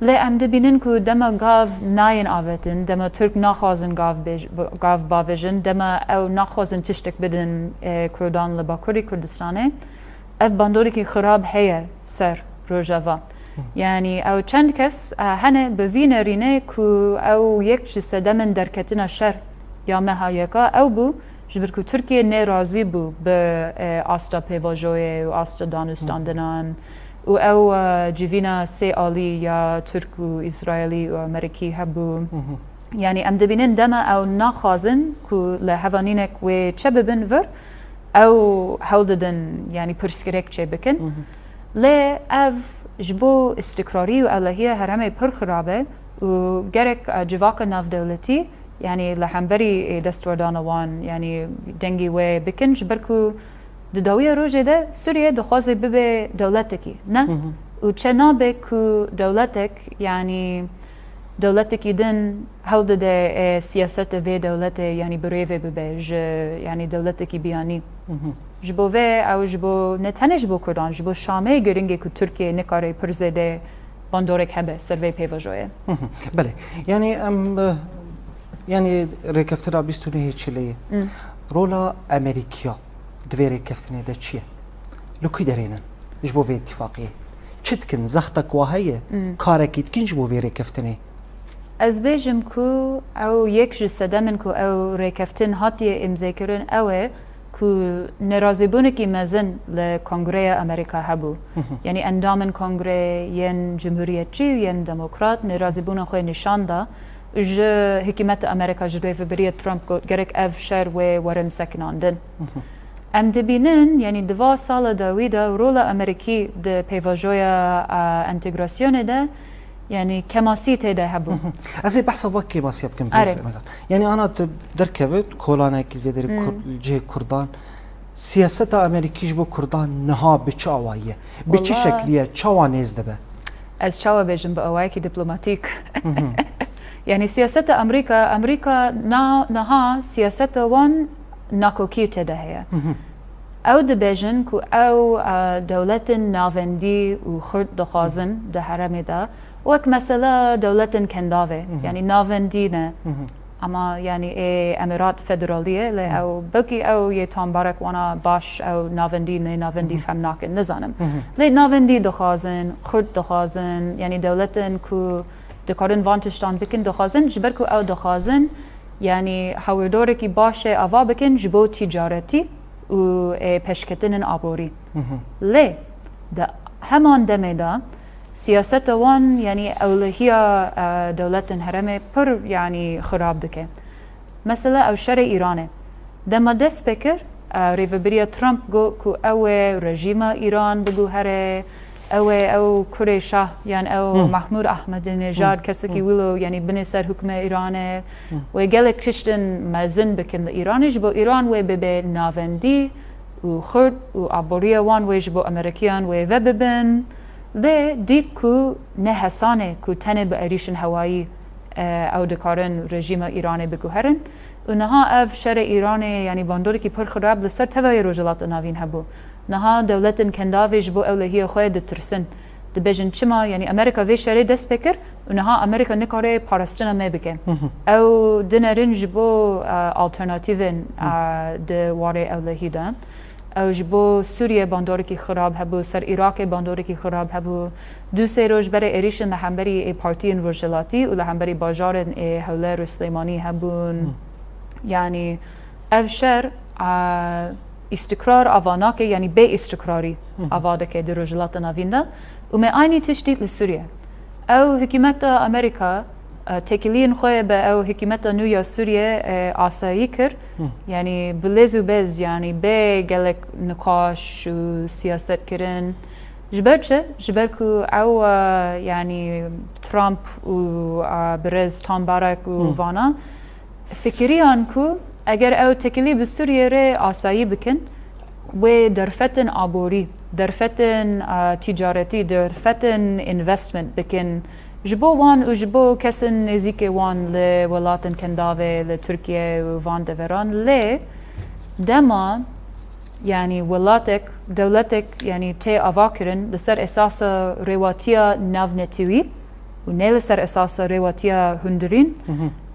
Lê em dibînin ku dema gav nayên avêtin, dema Tirk naxwazin gav bêj-, gav bavêjin, dema ew naxwazin tiştek bidin, e, Kurdan li Bakurê Kurdistanê, ev bandorekî xirab heye ser Rojava. Yanî ew çend kes, e, hene bi vî nerînê ku ew yek ji sedemên derketina şer ya meha yeka ew bû, ji ber ku Tirkiye nêrazî bû bi, e, asta pêvajoyê û asta danûstandinan û ew, e, civîna sê alî ya Tirk û Îsraîlî û Amerîkî hebû. Yanî em dibînin dema ew naxwazin ku li hevanînek wê çebibin vir, ew hewl didin, yanî pirsgirêk çêbikin. Lê ev ji bo îstikrarî û ewlehiya herêmê pir xirab e û gerek, e, civaka navdewletî, yanî li hemberî, e, destwerdana wan, yanî dengê wê bikin, ji ber ku di dawiya rojê de Sûriye dixwaze bibe dewletekî, ne? Û çe nabe ku dewletek, yanî dewletekî din hewl dide, e, siyaseta vê dewletê, yanî bi rêve bibe ji, yanî dewletekî biyanî. Ji bo vê ew ji bo, ne tenê ji bo Kurdan, ji bo Şamê giring e ku Tirkiye nikare pir zêde bandorek hebe ser vê pêvajoyê. Belê. Yanî em, e, yanî rêkeftina bîst û nehê Çileyê. Rola Amerîkiya di vê rêkeftinê de çi ye? Li ku derê ne ji bo vê îtîfaqiyê? Çi dikin? Zextek wa heye? Karekî dikin ji bo vê rêkeftinê? Ez bêjim ku ew yek ji sedemên ku ew rêkeftin hatiye îmzekirin ew e ku nerazîbûnekî mezin li Kongreya Amerîka hebû. Yanî endamên Kongre yên cumhuriyetçî û yên demokrat nerazîbûna xwe nîşan da û ji hikûmeta Amerîka, ji rêvebiriya Trump got, gerek ev şer wê werin sekinandin. Em dibînin, yanî di va sala dawî de rola Amerîkî di pêvajoya, a, entegrasyonê de, yanî kemasî tê de hebû. Ez ê behsa va kêmasiya bikim, Erê. Birêz Emegan. Yanî ana tu derkeve kolanekî vê derê Kur-, cihê Kurdan. Siyaseta Amerîkî ji bo Kurdan niha bi çi awayî ye? Bi çi Wala- şeklî ye? Çawa nêz dibe? Ez çawa bêjim bi awayekî diplomatîk? Yanî siyaseta Amerîka, Amerîka na-, niha siyaseta wan nakokî tê de heye. Ew dibêjin ku ew, e, dewletên navendî û xurt dixwazin di herêmê de, wek mesela dewletên kendavê, yanî navendî ne. Ama yanî ê Emirat Federalî ye, lê ew belkî ew yê tambarek wana baş ew navendî, nê navendî fehm nakin, nizanim. Lê navendî dixwazin, xurt dixwazin, yanî dewletên ku dikarin van tiştan bikin dixwazin, ji ber ku ew dixwazin, yanî hawirdorekî baş ê ava bikin ji bo tîcaretî û, e, pêşketinên aborî. Lê di heman demê de siyaseta wan, yanî ewlehiya, e, dewletên herêmê pir, yanî xirab dike. Mesela ew şerê Îranê. Dema dest pê kir, e, rêvebiriya Trump got ku ew ê rejîma Îran biguhere, ew ê ew kurê şah, yan ew Mahmud Ahmadinejad, kesekî wilo, yanî binê ser hikûmê Îranê, wê gelek tiştin mezin bikin li Îranê, ji bo Îran wê bibe navendî, û Xurd û aboriya wan wê ji bo Amerîkiyan wê vebibin. Lê dît ku ne hesan e ku tenê bi êrîşên hewayî, e, ew dikarin rejîma Îranê biguherin. Û niha ev şerê Îranê, yanî bandorikî pir xirab li ser tevayê Rojhilata Navîn hebû. Niha dewletên kendavê ji bo ewlehiya xwe ditirsin. Dibêjin çima, yanî Amerîka vê şerê dest pê kir û niha Amerîka nikare parastina me bike. Ew dinerin ji bo, e, alternatîvên, e, di warê ewlehî de. Ew ji bo Sûriye bandorikî xirab hebû, ser Iraqê bandorikî xirab hebû. Du sê roj berê êrîşên li hemberî ê partiyên rojhilatî û li hemberî bajarên ê Hewler û Silêmanî hebûn. Yanî ev şer, a, îstikrar ava nake, yanî bê îstikrarî ava dike di Rojhilata Navîn de. Û me aynî tişt dît li Sûriye. Ew hikûmeta Amerîka, e, têkiliyên xwe bi ew hikûmeta nû ya Sûriye, e, asayî kir. Yanî bi lêz û bez, yanî bê gelek niqaş û siyaset kirin. Ji ber çi? Ji ber ku ew, e, yanî Trump û, e, birêz Tom Barrack û vana fikiriyan ku eger ew têkilî bi Sûriyê re asayî bikin, wê derfetên aborî, derfetên, a, ticaretî, derfetên investment bikin ji bo wan û ji bo kesên nêzîkê wan li welatên kendavê, li Tirkiye û van deveran. Lê dema, yanî welatek, dewletek, yanî tê avakirin li ser esasa rêwatiya navnetewî, û ne li ser esasa rêwatiya hundirîn,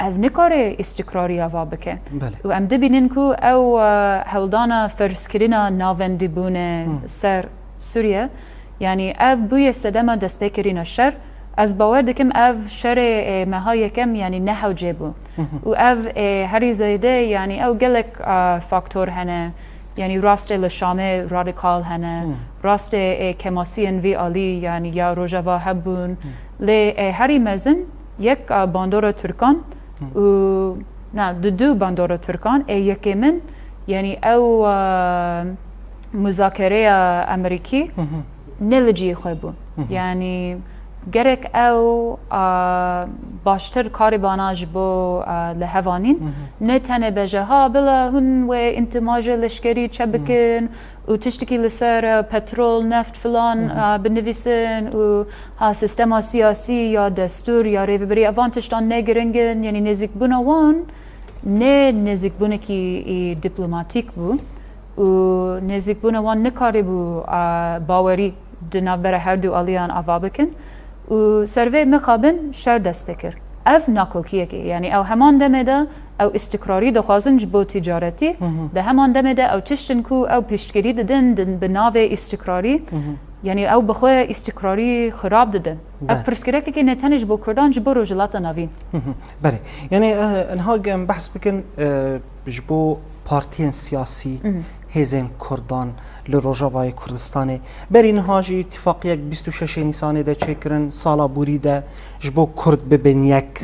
ev nikare îstikrarî ava bike. Belê. Û em dibînin ku ew, e, hewldana ferzkirina navendîbûne ser Sûriye, yanî ev bûye sedema destpêkirina şer. Ez bawer dikim ev şerê, e, meha yekem, yanî ne hewcê bû. Û ev, e, herî zêde, yanî ew gelek, e, faktor hene. Yanî rastê li Şamê radîkal hene, rastê, e, kemasiyên vî alî, yanî ya Rojava hebûn. Lê, e, herî mezin yek, e, bandora Tirkan û, na, di du bandora Tirkan, ê yekê min, yanî ew, e, muzakereya Amerîkî ne li cihê xwe bû. Yanî gerek ew, a, baştir karîbana ji bo, a, li hevanîn. Ne tenê beje, ha, bila hûn wê întimaje leşkerî çe bikin û tiştekî li ser, e, petrol, neft filan, a, binivîsin û, ha, sîstema siyasî ya destûr ya rêvebirî, evan tiştan ne giring in, yanî nêzîkbûna wan ne nêzîkbûnekî, î, dîplomatîk bû. Û nêzîkbûna wan nikarîbû, a, bawerî di navbera her du aliyan ava bikin û ser vê mixabin şer dest pê kir. Ev nakokiyekê, yanî ew heman demê de ew îstikrarî dixwazin ji bo ticaretî, di heman demê de ew tiştin ku ew piştgirî didin, din bi navê îstikrarî, yanî ew bi xwe îstikrarî xirab didin. Ev pirsgirêkekê ne tenê ji bo Kurdan, ji bo Rojhilata Navîn. Belê. Yanî, e, niha em behs bikin, e, ji bo partiyên siyasî, hêzên Kurdan li Rojavayê Kurdistanê. Berî niha jî îtîfaqiyek bîst û şeşê Nîsanê de çêkirin, sala borî de ji bo Kurd bibin yek.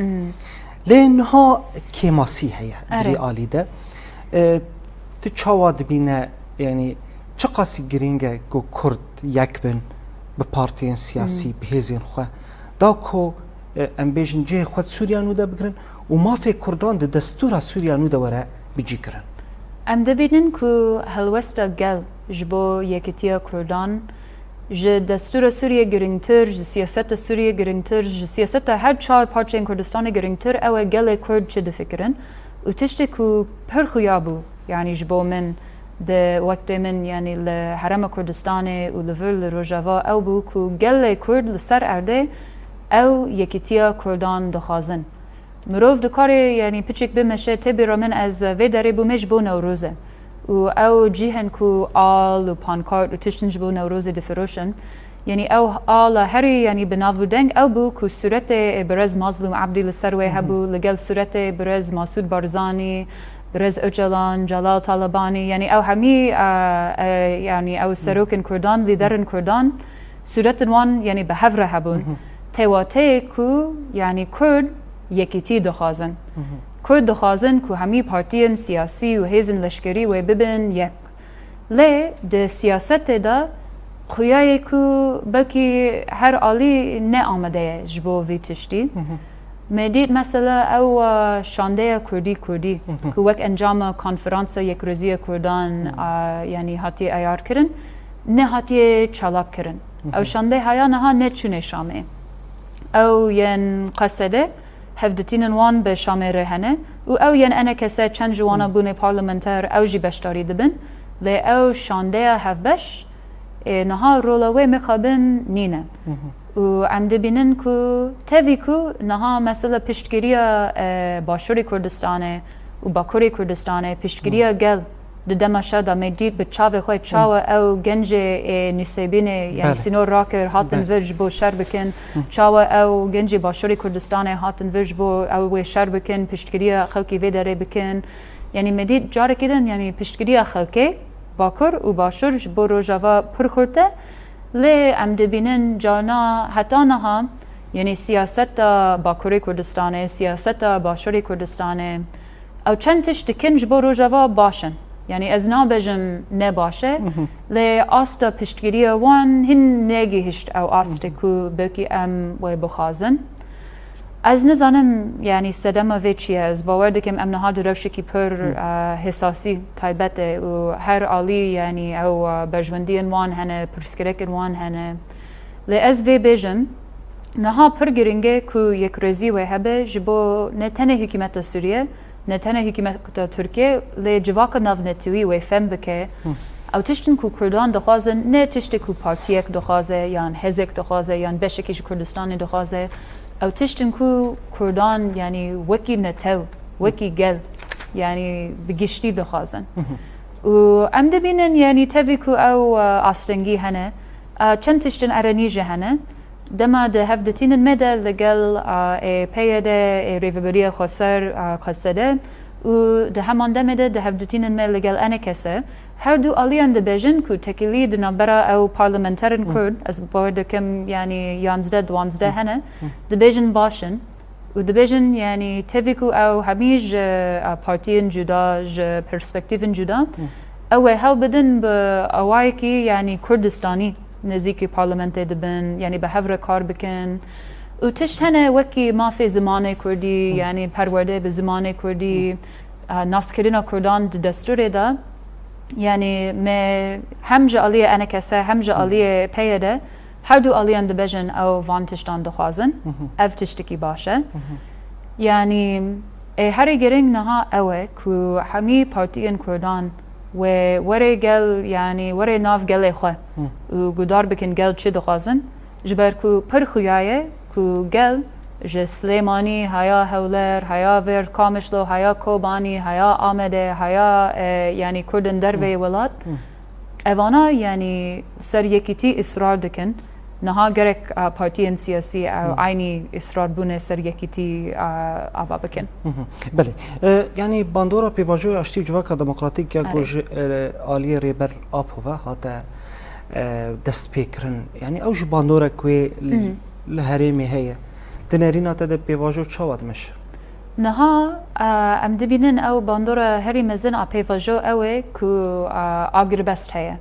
Lê niha kêmasî heye di vî alî de. E, tu çawa dibîne, yanî çiqasî girîng e ku Kurd yek bin bi partiyên siyasî, bi hêzên xwe? Da ku, e, em bêjin cihê xwe di Sûriya nû de bigirin û mafê Kurdan di destûra Sûriya nû de were bicîkirin. Em dibînin ku helwesta gel ji bo yekîtiya Kurdan ji destûra Sûriyê giringtir, ji siyaseta Sûriyê giringtir, ji siyaseta her çar parçeyên Kurdistanê giringtir, ew e gelê Kurd çi difikirin û tiştê ku pir xuya bû, yanî ji bo min, di wextê min, yanî li Herêma Kurdistanê û li vir li Rojava ew bû ku gelê Kurd li ser erdê ew yekîtiya Kurdan dixwazin. Mirov dikarê, yanî piçek bimeşe, tê bîra min ez vê derê bûme ji bo Newroz e. Û ew cihên ku al û pankart û tiştin ji bo Newrozê difiroşin, yanî ew ala herî, yanî bi nav û deng ew bû ku sûretê, e, birêz Mazlûm Ebdî li ser wê hebû, li gel sûretê birêz Masûd Barzanî, birêz Ocalan, Celal Talebanî, yanî ew hemî, e, e, yanî ew serokên Kurdan, lîderên Kurdan, sûretên wan, yanî bi hev re hebûn. Tê wateyê ku, yanî Kurd yekîtî dixwazin. Kurd dixwazin ku hemî partiyên siyasî û hêzên leşkerî wê bibin yek. Lê di siyasetê de xuyayê ku belkî her alî ne amade ye ji bo vî tiştî. Me dît mesela ew, e, şandeya Kurdî Kurdî ku wek encama konferansa Yekrêziya Kurdan, e, yanî hatiye eyar kirin, ne hatiye çalak kirin. Ew şandeyhaya niha neçûne Şamê. Ew yên Qesede hevditînin wan bi Şamê re hene û ew yên enekese çend ji wana bûne parlamenter ew jî beşdarî dibin. Lê ew şandeya hevbeş, ê, niha rola wê mixabin nîne. Û em dibînin ku tevî ku niha mesela piştgiriya, e, Başûrê Kurdistanê û Bakurê Kurdistanê, piştgiriya gel di dema şer de me dît bi çavê xwe çawa ew gencê, ê, Nûsêbînê, yanî Belê. sînor rakir, hatin Belê. vir ji bo şer bikin, çawa ew gencê Başûrê Kurdistanê hatin vir ji bo ew wê şer bikin, piştgiriya xelkê vê derê bikin. Yanî me dît carekê din, yanî piştgiriya xelkê Bakur û Başûr ji bo Rojava pir xurt e. Lê em dibînin carna heta niha, yanî siyaseta Bakurê Kurdistanê, siyaseta Başûrê Kurdistanê, ew çend tişt dikin ji bo Rojava baş in. Yanî ez nabêjim ne baş e, lê asta piştgiriya wan hin negihişt ew astê ku belkî em wê bixwazin. Ez nizanim, yanî sedema vê çi ye. Ez bawer dikim em niha di rewşekî pir, e, hesasî taybet e û her alî, yanî ew, e, berjwendiyên wan hene, pirsgirêkên wan hene. Lê ez vê bêjim, niha pir giring e ku yekrêzî wê hebe ji bo ne tenê hikûmeta Sûriye, ne tenê hikûmeta Tirkiye, lê civaka navnetewî wê fem bike. Ew tiştin ku Kurdan dixwazin, ne tiştê ku partiyek dixwaze, yan hezek dixwaze, yan beşekî ji Kurdistanê dixwaze. Ew tiştin ku Kurdan, yanî wekî netew, wekî gel, yanî bi giştî dixwazin. Û em dibînin, yanî tevî ku ew, e, astengî hene, e, çend tiştin erenî jî hene. Dema di hev ditînin me de li gel, a, ê P Y D, ê Rêveberiya Xweser, a, Qesede û di heman demê de di hev ditînin me li gel enekese. Her du aliyan dibêjin ku tekîlî di navbera ew parlamenterên Kurd, ez bawer dikim, yanî yanzdeh duwanzdeh hene, dibêjin baş in û dibêjin, yanî tevî ku ew hemî ji, a, partiyên cuda, ji perspektîfên cuda, ew ê hewl bidin bi awayekî, yanî Kurdistanî nêzîkî parlamentê dibin, yanî bi hev re kar bikin. Û tişt hene wekî mafê zimanê kurdî, yanî perwerde bi zimanê kurdî, e, naskirina kurdan di destûrê de, yanî me hem ji aliyê enekese hem ji aliyê P Y D, her du aliyan dibêjin ew van tiştan dixwazin. Ev tiştekî baş e. Yanî, ê, herî giring niha ew e ku hemî partiyên kurdan wê werê gel, yanî werê nav gelê xwe û guhdar bikin gel çi dixwazin. Ji ber ku pir xuya ye ku gel ji Silêmanî, heya Hewler, heya vêr Kamişlo, heya Kobanî, heya Amedê, heya, e, yanî Kurdên derveyê welat, evana, yanî ser yekîtî israr dikin. Niha gerek, a, partiyên siyasî, a, eynî israr bûne ser yekîtî, a, ava bikin. Belê. E, yanî bandora pêvajoya aştî û civaka demokratîk ya ku ji, e, aliyê Rêber Apo ve hate, e, destpêkirin. Yanî ew jî bandorek wê li herêmê heye. Di nerîna te de pêvajo çawa dimeşe? Niha, e, em dibînin ew bandora herî mezin a pêvajo ew e ku, e, agirbest heye.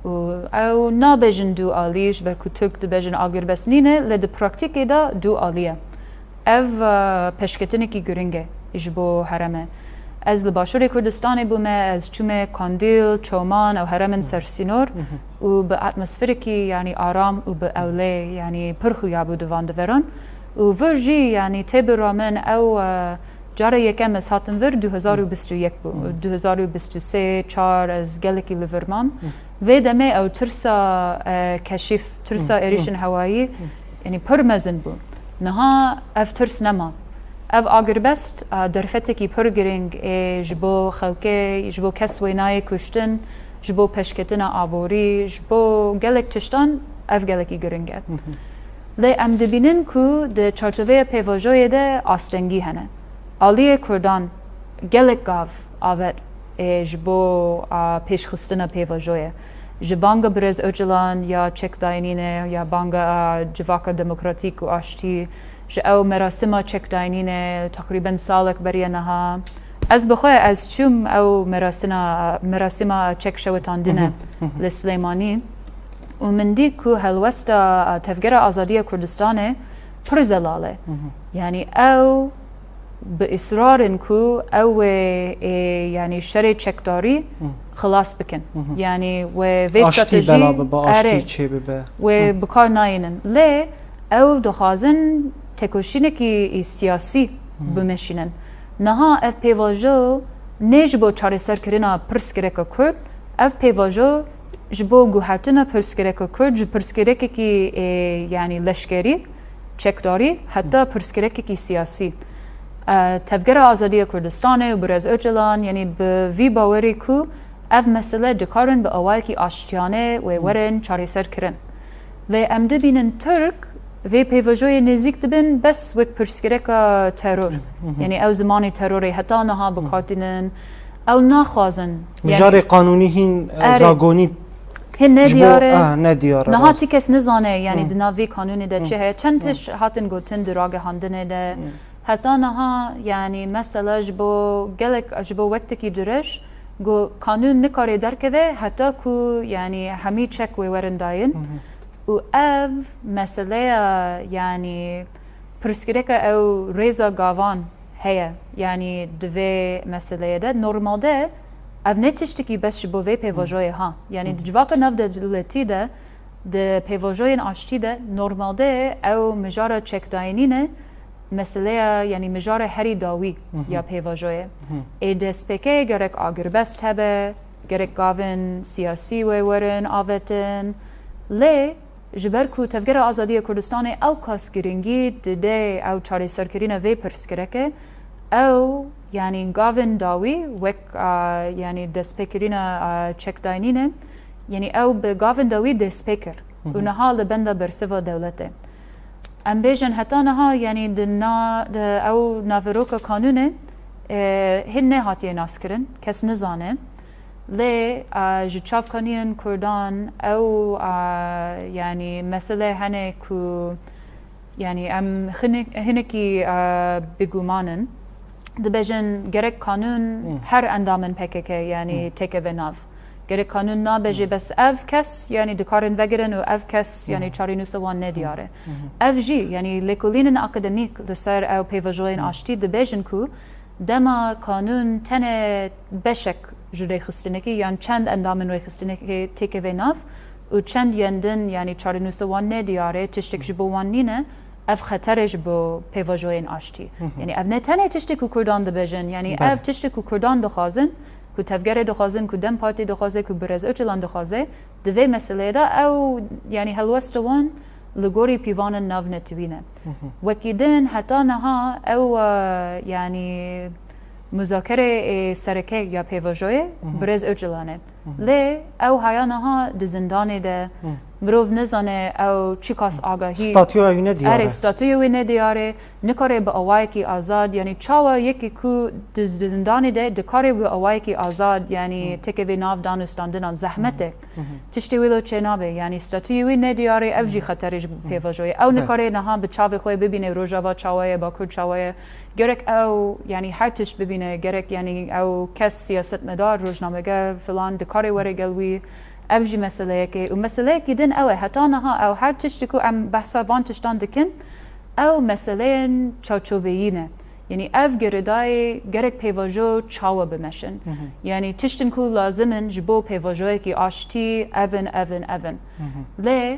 Û ew nabêjin du alî, ji ber ku Tirk dibêjin agirbest nîne, lê di praktîkê de du alî ye. Ev, e, pêşketinekî giring e ji bo herêmê. Ez li Başûrê Kurdistanê bûme, ez çûme Kandîl, Çoman, ew herêmên sersînor û bi atmosferekî, yanî aram û bi ewlê, yanî pir xuya bû di van deveran. Û vir jî, yanî tê bira min ew, e, cara yekem ez hatim vir du hezar û bîst û yek bû. Du hezar û bîst û sê, çar ez gelekî li vir mam. Vê demê ew tirsa, e, keşîf, tirsa êrîşên hewayî, yanî pir mezin bû. Niha ev tirs nema. Ev agirbest, e, derfetekî pir giring ê ji bo xelkê, ji bo kes wê nayê kuştin, ji bo pêşketina aborî, ji bo gelek tiştan ev gelekî giring e. Lê em dibînin ku di çarçoveya pêvajoyê de astengî hene. Aliyê Kurdan gelek gav avet ê ji bo, a, pêşxistina pêvajoyê. Ji banga Birêz Ocalan ya çekdayînê, ya banga, a, Civaka Demokratîk û Aştî, ji ew merasima çekdayînê, teqrîben salek beriya niha. Ez bi xwe, ez çûm ew merasina-, merasîma çekşewitandinê li Silêmanî û min dît ku helwesta, a, Tevgera Azadiya Kurdistanê pir zelal e. Yanî ew bi israr in ku ew ê, ê, yanî şerê çekdarî xilas bikin. Yanî we vê Aştî stratejî bela bibe, aştî erê, çê bibe. wê bi kar nayînin. Lê ew dixwazin tekoşînekî siyasî bimeşînin. Niha ev pêvajo ne ji bo çareserkirina pirsgirêka Kurd, ev pêvajo ji bo guhertina pirsgirêka Kurd ji pirsgirêkekî, ê, yanî leşkerî, çekdarî, heta pirsgirêkekî siyasî. E, Tevgera Azadiya Kurdistanê û Birêz Ocalan, yanî bi vî bawerî ku ev mesele dikarin bi awayekî aştiyane wê werin çareserkirin. Lê em dibînin Tirk vê pêvajoyê nêzîk dibin bes wek pirsgirêka teror. Yanî ew zimanê terorê heta niha bikatînin. Ew naxwazin. Yanî Mijarê qanûnî hîn e, Erê. zagonî Hin ne ji bo diyar e. Ah, ne diyar e, Niha rast. Ti kes nizane, yanî di nav vê kanûnê de çi heye. Çend tişt hatin gotin di ragihandinê de. Heta niha, yanî mesela ji bo gelek, ji bo wektekî dirêj, ku kanûn nikare derkeve heta ku, yanî hemî çek wê werin dayîn. Û ev meseleya, yanî pirsgirêka ew rêza gavan heye, yanî di vê meseleyê de. Normalde ev ne tiştekî bes ji bo vê pêvajoyê ha. Yanî di civaka navdewletî de, di pêvajoyên aştî de normalde ew mijara çekdayînî ne, meseleya, yanî mijara herî dawî ya pêvajoyê. Ê destpêkê gerek agirbest hebe, gerek gavên siyasî wê werin avetin. Lê ji ber ku Tevgera Azadiya Kurdistanê ew kas girîngî dide ew çareserkirina vê pirsgirêkê, ew, yanî gavên dawî wek, a, yanî destpêkirina, a, çekdayînî ne, yanî ew bi gavên dawî dest pê kir û niha li benda bersiva dewletê. Em bêjin heta niha, yanî di na-, di ew naveroka kanûnê, e, hin nehatiye naskirin, kes nizane. Lê, e, ji çavkaniyên Kurdan ew, e, yanî mesele hene ku, yanî em hinek-, hinekî, e, biguman in. Dibêjin gerek kanûn her endamên P K K, yanî têkeve nav. Gerek kanûn nabêje bes ev kes, yanî dikarin vegirin û ev kes, yanî çarenûsa wan nediyar e. Ev jî, yanî lêkolînên akademîk li ser ew pêvajoyên aştî dibêjin ku dema kanûn tenê beşek ji rêxistinekê yan çend endamên rêxistinekê têkeve nav û çend yên din, yanî çarenûsa wan nediyar e, tiştek ji bo wan nîne, ev xeterê ji bo pêvajoyên aştî. Yanî ev ne tenê tiştek ku Kurdan dibêjin, yanî Belê. Ev tiştek ku Kurdan dixwazin, ku Tevgerê dixwazin, ku DEM Partî dixwaze, ku Birêz Ocalan dixwaze, di vê meseleyê de ew, yanî helwesta wan li gorî pîvanên navnetewî ne. Wekî din heta niha ew, e, yanî muzakerê, e, sereke ya pêvajoyê Birêz Ocalan e. Lê ew haya niha di zindanê de, mirov nizane ew çiqas agahî. Statûya wî nediyar e. Erê, statûya wî nediyar e. Nikare bi awayekî azad, yanî çawa yekî ku di zindanê de dikare bi awayekî azad, yanî têkeve nav dan û standinan zehmet e. Tiştê wilo çênabe, yanî statûyê wî nediyar e, ev jî xeterê ji pêvajoyê. Ew nikare niha bi çavê xwe bibîne Rojava çawa ye, Bakur çawa ye. Gerek ew, yanî her tişt bibîne, gerek, yanî ew kes, siyasetmedar, rojnameger, filan, dikare were gel wî. Ev jî meseleyek e. Û meseleyekî din ew e, heta niha ew her tiştî ku em behsa van tiştan dikin, ew meseleyên çarçoveyî ne. Yanî ev girêdayî gerek pêvajo çawa bimeşin. Yanî tiştên ku lazim in ji bo pêvajoyekî aştî, ev in, ev in, ev in. Lê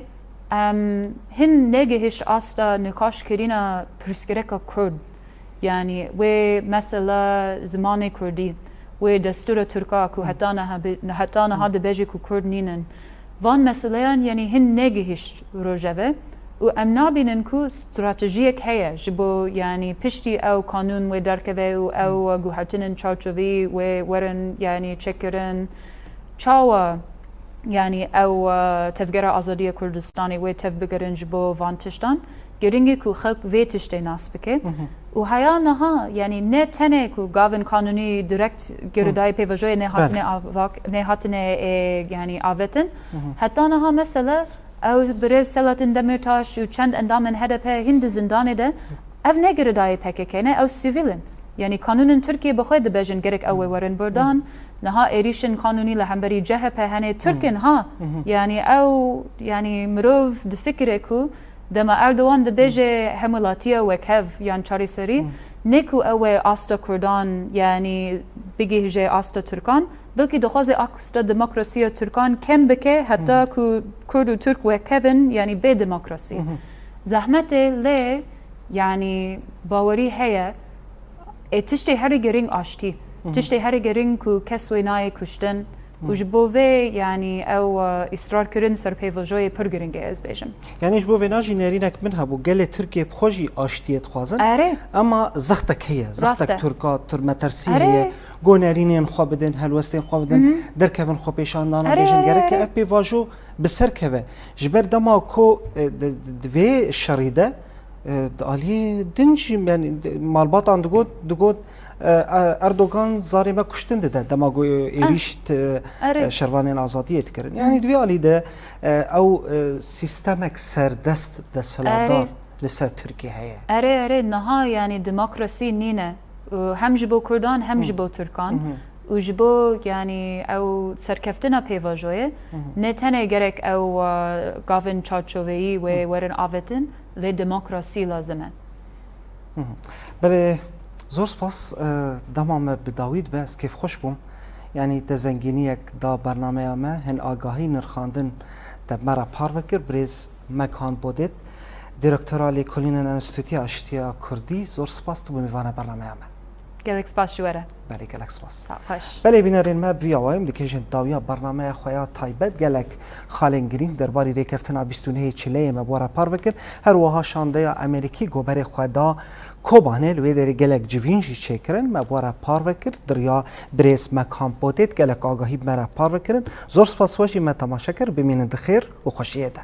em hin negihişt asta nîqaşkirina pirsgirêka Kurd. Yanî wê mesela zimanê Kurdî, wê destûra Tirka ku heta niha bi-, heta niha dibêje ku Kurd nînin. Van meseleyan, yanî hin negihişt rojeve û em nabînin ku stratejiyek heye ji bo, yanî piştî ew kanûn wê derkeve û ew guhertinên çarçovî wê werin, yanî çêkirin. Çawa, yanî ew, e, Tevgera Azadiya Kurdistanê wê tev bigirin ji bo van tiştan? Girîng e ku xelk vê tiştê nas bike. Û heya niha, yanî ne tenê ku gavên kanûnî direkt girêdayî pêvajoyê nêhatine avak-, nêhatine, e, yanî avetin. Heta niha mesela ew birêz Selahattin Demirtaş û çend endamên H D P hin di zindanê de, ev ne girêdayî P K K ne, ew sivîl in. Yanî kanûnên Tirkiyê bi xwe dibêjin gerek ew wê werin birdan. Niha êrîşên kanûnî li hemberî C H P hene, Tirk in ha. Yanî ew, yanî mirov difikire ku Dema Erdogan dibêje hemwelatiya wekhev yan çareserî, ne ku ew ê asta Kurdan, yanî bigihîje asta Tirkan, belkî dixwaze asta demokrasiya Tirkan kem bike, heta ku Kurd û Tirk wekevin, yanî bê demokrasî. Zehmet e, lê yanî bawerî heye, ê tiştê herî girîng aştî. Tiştê herî girîng ku kes wê nayê kuştin. Û ji bo vê, yanî ew, e, îsrar kirin ser pêvajoyê pir girîng e, ez bêjim. Yanî ji bo vê najî nerînek min hebû, gelê Tirkiye bi xwe jî aştiyê dixwazin. Erê. Ema zextek heye, Rast e. Zextek Tirka, tir-, metersî Erê. Heye. Go nerînên xwe bidin, helwestên xwe bidin, derkevin xwepêşandana Erê, bêjin. Erê, Gereke erê. Ev pêvajo bi ser keve. Ji ber dema ku, e, di, di, di vê şerî de, e, di aliyê din jî, yanî, di, malbatan digot, digot, e, e, Erdogan zarê me kuştin dide, dema ku êrîş di, Erê. E, şervanên azadiyê dikirin. Yanî di vê alî de, e, ew, e, sîstemek serdest, desthilatdar Erê. Li ser Tirkiye heye. Erê, erê, niha, yanî, demokrasî nîne. Û hem ji bo Kurdan, hem ji bo Tirkan. Û ji bo, yanî, ew serkeftina pêvajoyê, ne tenê gerek ew, e, gavên çarçoveyî wê werin avêtin, lê demokrasî lazim e. Belê, zor spas, e, dema me bi dawî dibe, ez kêfxweş bûm. Yanî te zengîniyek da bernameya me, hin agahî nirxandin te me re parve kir. Birêz Mekan Bodêt, Direktora Lêkolînên Enstîtuya Aştiya Kurdî, zor spas tu bû mêvana bernameya me. Gelek spas ji we re. Belê, gelek spas. Sax xweş. Belê, bînerên me, bi vî awayî em dikêjin dawiya bernameya xwe ya taybet. Gelek xalên girîng derbarî rêkeftina bîst û nehê Çileyê me bi we re parve kir. Her wiha şandeya Amerîkî goberê xwe da Kobanê, li wê derê gelek civîn jî çêkirin, me bi we re parve kir. Di riya birêz Mekan Bodêt gelek agahî bi me re parve kirin. Zor spas we jî me temaşe kir. Bimînin di xêr û xweşiyê de.